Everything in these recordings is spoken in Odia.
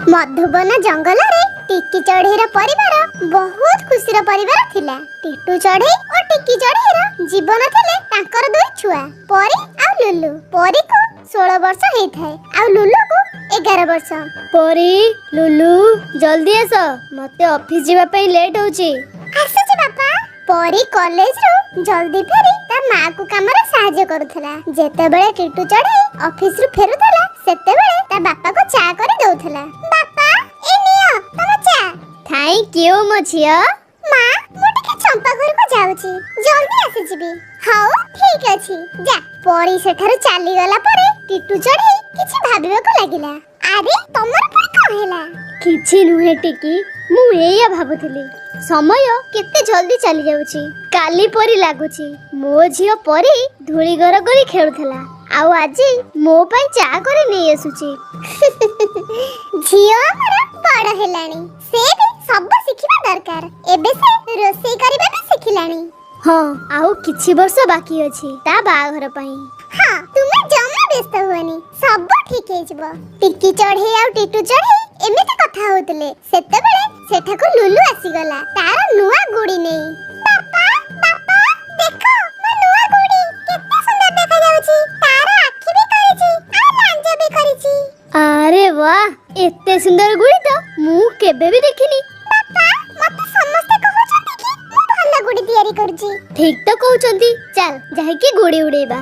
ମଧୁବନ ଜଙ୍ଗଲରେ ଟିକି ଚଢ଼େଇର ପରିବାର ବହୁତ ଖୁସିର ପରିବାର ଥିଲା। ଟିଟୁ ଚଢ଼େଇ ଓ ଟିକି ଚଢ଼େଇର ଜୀବନ ଥିଲେ ତାଙ୍କର ଦୁଇ ଛୁଆ, ପରି ଆଉ ଲୁଲୁ। ପରିକୁ 16 ବର୍ଷ ହେଇଥାଏ ଆଉ ଲୁଲୁକୁ 11 ବର୍ଷ। ପରି, ଲୁଲୁ, ଜଲ୍ଦି ଆସ, ମତେ ଅଫିସ ଯିବା ପାଇଁ ଲେଟ୍ ହଉଛି। ଆସୁଛି ବାପା। ପରି କଲେଜରୁ ଜଲ୍ଦି ଫେରି ତା ମାକୁ କାମରେ ସାହାଯ୍ୟ କରୁଥିଲା। ଯେତେବେଳେ ଟିଟୁ ଚଢ଼େଇ ଅଫିସରୁ ଫେରୁଥିଲା, ସେତେବେଳେ ତା ବାପାକୁ ଚା କରି ଦଉଥିଲା। ବାପା, ଏ ନିଅ ତମ ଚା। Thank you ମୋ ଝିଅ। ମା, ମୁଁ ଟିକେ ଚମ୍ପା ଘରକୁ ଯାଉଛି, ଜଲ୍ଦି ଆସିଯିବି। ହଉ, ଠିକ ଅଛି, ଯା। ପରି ସେଠାରୁ ଚାଲିଗଲା ପରେ ଟିଟୁ ଚଢ଼େଇ କିଛି ଭାବିବାକୁ ଲାଗିଲା। ଆରେ, ତମର ପୁଣି କଣ ହେଲା? କିଛି ନୁହେଁ ଟିକି, ମୁଁ ଏଇଆ ଭାବୁଥିଲି, ସମୟ କେତେ ଜଲ୍ଦି ଚାଲି ଯାଉଛି। କାଲି ପରି ଲାଗୁଛି ମୋ ଝିଅ ପରି ଧୂଳି ଘର କରି ଖେଳୁଥିଲା, ଆଉ ଆଜି ମୋ ପାଇଁ ଚା କରି ନେଇ ଆସୁଛି। ଝିଅ ଆମର ବଡ ହେଲାଣି, ସେ ବି ସବୁ ଶିଖିବା ଦରକାର। ଏବେ ସେ ରୋଷେଇ କରିବା ବି ଶିଖିଲାଣି। ହଁ, ଆଉ କିଛି ବର୍ଷ ବାକି ଅଛି ତା ବାହାଘର ପାଇଁ। ହଁ, ତୁମେ ଜମା ବ୍ୟସ୍ତ ହୁଅନି, ସବୁ ଠିକ ହେଇଯିବ। ଟିକି ଚଢେଇ ଆଉ ଟିଟୁ ଚଢେଇ ଏମିତି କଥା ହଉଥିଲେ, ସେତେବେଳେ ସେଠାକୁ ଲୁଲୁ ଆସିଗଲା ତାର ନୂଆ ଗୁଡି ନେଇ। ବାପା, ବାପା, ଦେଖ ମୋ ନୂଆ ଗୁଡି କେତେ ସୁନ୍ଦର ଦେଖାଯାଉଛି। ତାର ଆଖି ବି କରିଛି ଆଉ ଲାଞ୍ଜ ବି କରିଛି। ଆରେ ବାଃ, ଏତେ ସୁନ୍ଦର ଗୁଡ଼ି ତ ମୁଁ କେବେ ବି ଦେଖିନି। ବାପା, ମତେ ସମସ୍ତେ କହୁଛନ୍ତି କି ମୁଁ ଭଲ ଗୁଡି ତିଆରି କରୁଛି। ଠିକ ତ କହୁଛନ୍ତି, ଚାଲ ଯାଇକି ଗୁଡ଼ି ଉଡେଇବା।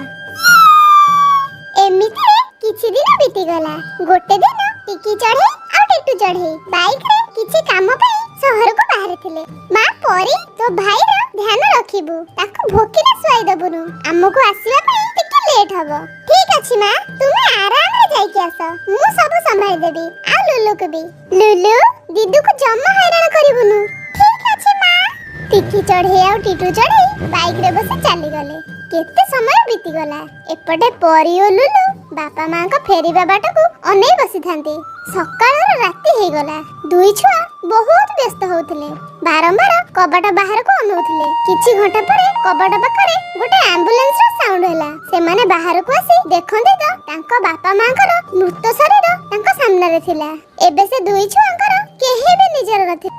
ଏମିତିରେ କିଛି ଦିନ ବିତିଗଲା। ଗୋଟେ ଦିନ ଟିକି ଚଢେଇ ଆଉ ଟିଟୁ ଚଢେଇ ବାଇକରେ କିଛି କାମ ପାଇଁ ସହରକୁ ବାହାରିଥିଲେ। ମା ପରି, ତୋ ଭାଇର ଧ୍ୟାନ ରଖିବୁ, ତାକୁ ଭୋକିଲା ଶୁଆଇ ଦବୁନୁ। ଆମକୁ ଆସିବା ପାଇଁ ଟିକେ ଲେଟ୍ ହବ। ଠିକ ଅଛି ମା, ତୁମେ ଆରାମରେ ଯାଇକି ଆସ, ମୁଁ ସବୁ ସମ୍ଭାଳି ଦେବି ଆଉ ଲୁଲୁକୁ ବି। ଲୁଲୁ, ଦିଦୁକୁ ଜମା ହଇରାଣ କରିବୁନୁ। ଠିକ ଅଛି ମା। ଟିକି ଚଢେଇ ଆଉ ଟିଟୁ ଚଢେଇ ବାଇକରେ ବସି ଚାଲିଗଲେ। କେତେ ସମୟ ବିତିଗଲା। ଏପଟେ ପରି ଓ ଲୁଲୁ ବାପା ମାଙ୍କ ଫେରିବା ବାଟକୁ ଅନେଇ ବସିଥାନ୍ତି। ସକାଳର ରାତି ହେଇଗଲା। ଦୁଇ ଛୁଆ ବହୁତ ବ୍ୟସ୍ତ ହଉଥିଲେ, ବାରମ୍ବାର କବାଟ ବାହାରକୁ ଅନଉଥିଲେ। କିଛି ଘଣ୍ଟା ପରେ କବାଟ ପାଖରେ ଗୋଟେ ଆମ୍ବୁଲାନ୍ସର ସାଉଣ୍ଡ ହେଲା। ସେମାନେ ବାହାରକୁ ଆସି ଦେଖନ୍ତି ତ ତାଙ୍କ ବାପା ମାଙ୍କର ମୃତ ଶରୀର ତାଙ୍କ ସାମ୍ନାରେ ଥିଲା। ଏବେ ସେ ଦୁଇ ଛୁଆଙ୍କର କେହି ବି ନିଜର ନଥିଲେ।